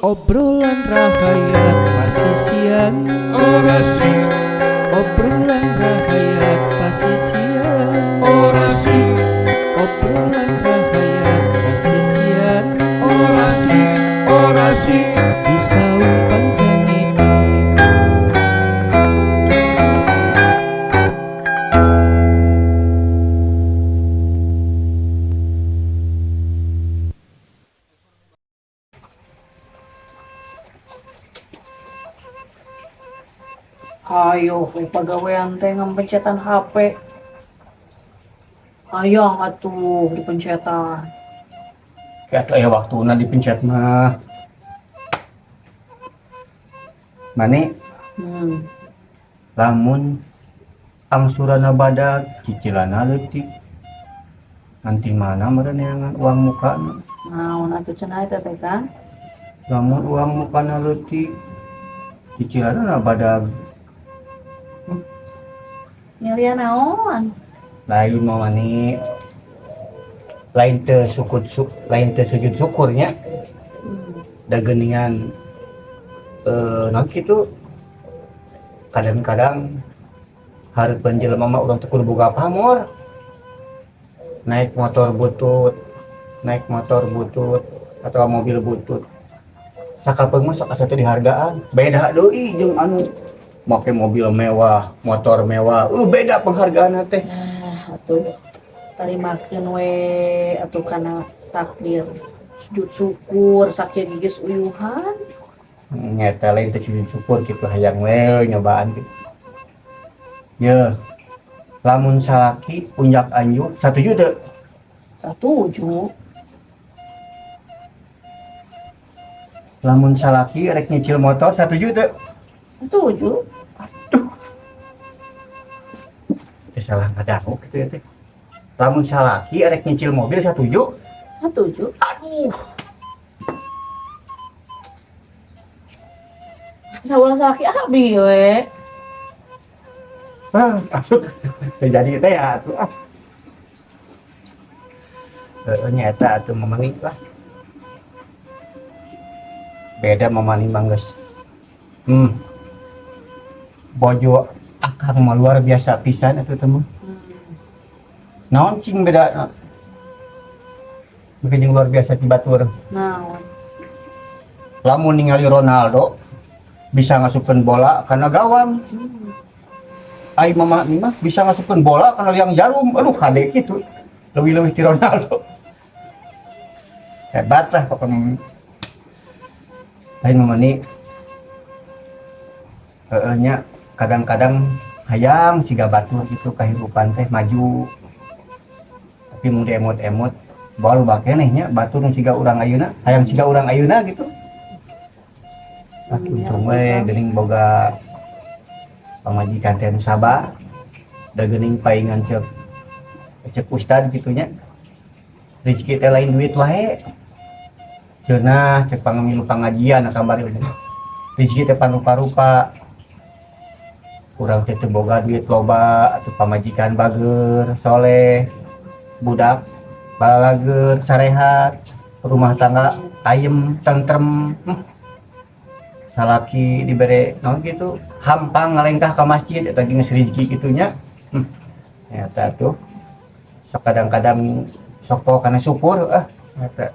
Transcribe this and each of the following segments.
Obrolan rahayat pasisian. Orasi. Obrolan rahayat pasisian. Orasi. Obrolan rahayat pasisian. Orasi, orasi. Di saung Pancaniti. Ayo, kay pagawean teh ngampencetan HP. Hayang atuh dipencetan. Kayak aya waktuna dipencet mah. Mane? Lamun angsuranna badag, cicilanna leutik. Nanti mana meureun neangan uang mukana? Naon atuh cenah eta teh kan? Lamun uang mukana leutik, cicilanna badag. Nyalian naon? Lain mah mani, lain teu sukut lain teu sujud syukurnya. Da geuningan naon kitu, kadang-kadang hareupeun jelema mah urang teh kudu boga pamor, naik motor butut, naik motor butut atau mobil butut, sakapeung mah sok asa teu dihargaan. Beda deui jeung anu make mobil mewah, motor mewah, beda penghargaan teh. Nah, atuh tarimakeun we atuh kana takdir. Sujud syukur sakieu geus uyuhan. Nyata lain teh sujud syukur gitu, hayang we nyobaan gitu. Ye, lamun salaki unjak anjuk satuju teu? Satuju. Lamun salaki rek nyicil motor satuju teu? Satuju. Aduh. Teh salah ngadangu gitu ya teh. Lamun salaki rek nyicil mobil satuju? Satuju. Aduh. Saulah salaki abi we. Ah, asup. Jadi teh ya atuh ah. Heeh, nyata atuh mamani lah. Beda mamani mah geus. Bojo akang mah luar biasa pisan atuh teh mah. Naon cing beda? Beda jeung luar biasa ti batur. Naon? Lamun ningali Ronaldo bisa ngasupkeun bola kana gawang. Ai mama ni mah bisa ngasupkeun bola kana liang jarum. Aduh, kade kitu. Leuwih-leuwih ti Ronaldo. Hebat lah pokoknya. Lain mama ni. Heeh nya, kadang-kadang hayang siga batur gitu kahirupan teh maju. Tapi mun diemot-emot baru bakeneh nya batur nu siga urang ayeuna, hayang siga urang ayeuna gitu. Ah, untung we geuning boga pamajikan teh nu sabar. Da geuning paingan cek cek ustad gitu nya. Rezeki teh lain duit wae. Cenah cek pangmilu pangajian kamari udah. Rezeki teh parupa-rupa. Urang teh teu boga duit loba atuh pamajikan bager, soleh, budak balager, sarehat, rumah tangga ayem, tentrem. Salaki dibere naon gitu, hampang ngalengkah ka masjid eta geus rezeki kitu nya. Eta tuh sok kadang-kadang sok poho kana syukur ah eta.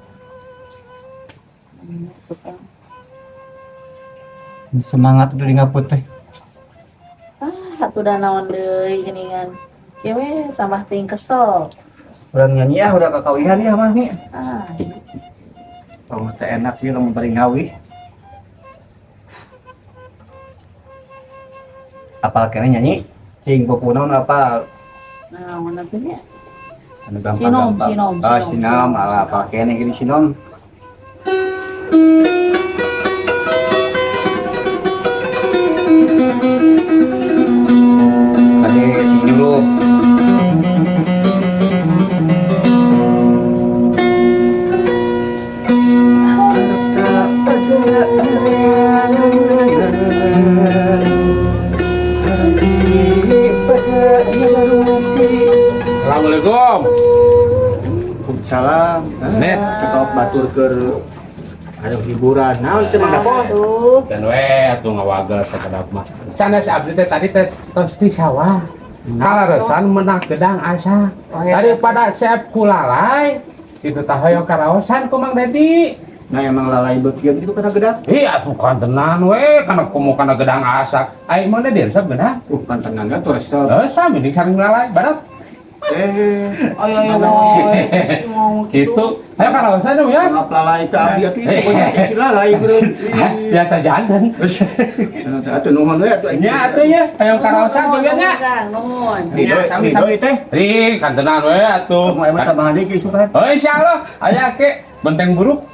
Semangat udah di ngaput teh. Ah, atuh da naon deui geuningan. Kieu we tambah ting kesel. Urang nyanyi ah, udah kakawihan ya mah nih. Ah. Kalau teh enak ieu lamun bari ngawih. Apal keneh nyanyi? Cing buku naon apal? Naon atuh nya? Anu gampang. Sinom, gampang. sinom, Ah, sinom. sinom, alah apal keneh gini sinom. Tadi sing dulu. Assalamualaikum. Salam. Net. Cekap batur keur Aduh, hiburan. Naon teh, Mang Dapol? Tuh. Dan we atuh ngawagel sakedap mah. Sanes abdi teh tadi teh tos di sawah. Kalaresan menak gedang asak. Daripada seep ku lalai, itu tah hoyong karaosan ku Mang Dedi. Nah, emang lalai beukieu gitu kana gedang. Iya atuh kantenan we kana komo kana gedang asak. Ai Mang Dedi resep gedang? Kantenan ga tuh resep. Heuh, sami jeung sareng lalai, barat. Eh, Ayo ayo woy. Ngomong Gitu. Ayo karaosan ya. Maaf lalai ke abdi atuh itu banyak si lalai bro. Biasa janten. Atuh nuhun we atuh. Nya atuh nya, ayo karaosan coba nya. Nuhun. Ridho, ridho teh. Ih, kantenan we atuh. Kamu emang tambahan deui isukan. Oh, insyaallah aya ke benteng buruk.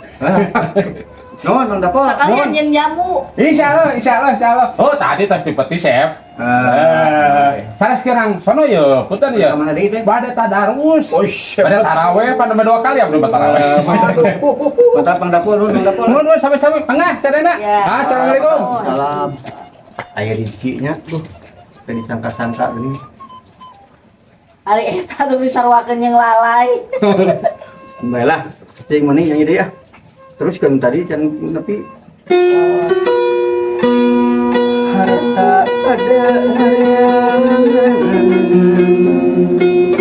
Nuhun, Mang Dapol. Sekalian jeung jamu. Insyaallah, insyaallah, insyaallah. Oh, tadi tos dipeti, Chef. Eh, sanes kirang sono ye, punten ye. Ka mana deui teh? Bade tadarus. Oh, siap. Bade taraweh pan dua kali ya belum taraweh. Mantap, Mang Dapol, nuhun, Mang Dapol. Nuhun, nuhun, sami-sami. Pangah, cadena. Ya. Ah, assalamualaikum. Salam. Aya rezeki nya tuh. Tadi sangka-sangka gini. Ari eta tuh disaruakeun jeung lalai. Baiklah, cing mana yang ini ya. Terus kan tadi can nepi. Harta pada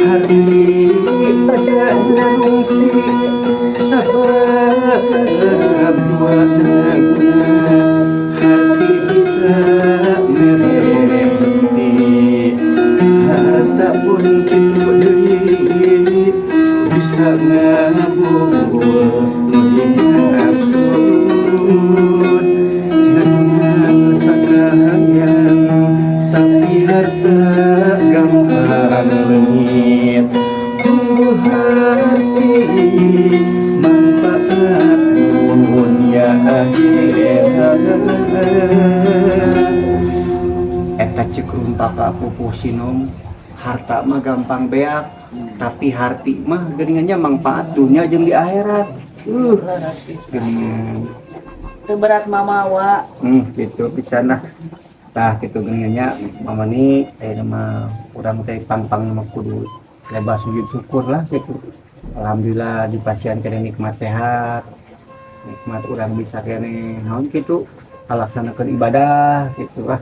hari pada nangsi sabab dua hati bisa merempi harta pun kitu deui bisa ngabul nu dimaksud dengan sakahayang, tapi harta gampang leungit. Tunggu hati manfaat dunia akhirat. Eta cek rumpaka pupuh sinom, harta mah gampang beak, tapi harti mah geuningannya manfaat dunia jeung di akhirat. Geuningan. Teu berat mamawa. Gitu pisan lah. Tah gitu geuningannya mama ni ayeuna mah urang teh pang-pang mah kudu loba sujud syukur lah gitu. Alhamdulillah dipasihan keneh nikmat sehat. Nikmat urang bisa keneh naon kitu ngalaksanakeun ibadah gitu lah.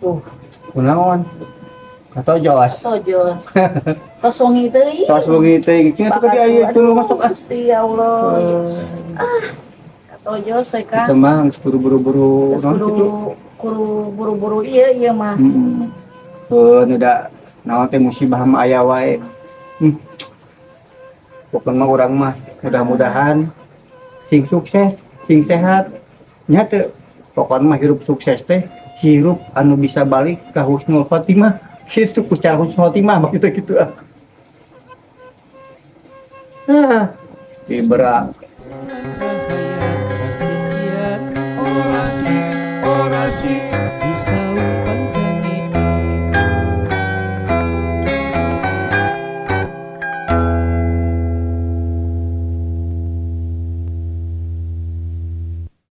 Tuh, kunaon? Katojos. Tojos. Tos wengi teuing. Tos wengi teh cing atuh ka dieu aya tuluy masuk ah. Gusti ya Allah. Ah. Katojos we Kang. Kita mah geus buru-buru Terus naon kudu kitu. Kudu buru-buru iya iya mah. Heeh. Keun udah naon teh musibah mah aya wae. Pokoknya mah urang mah mudah-mudahan sing sukses, sing sehat. Nya teu pokoknya mah hirup sukses teh hirup anu bisa balik ka husnul khotimah gitu, ku cara husnul khotimah mah gitu gitu ah. Ah, dibera.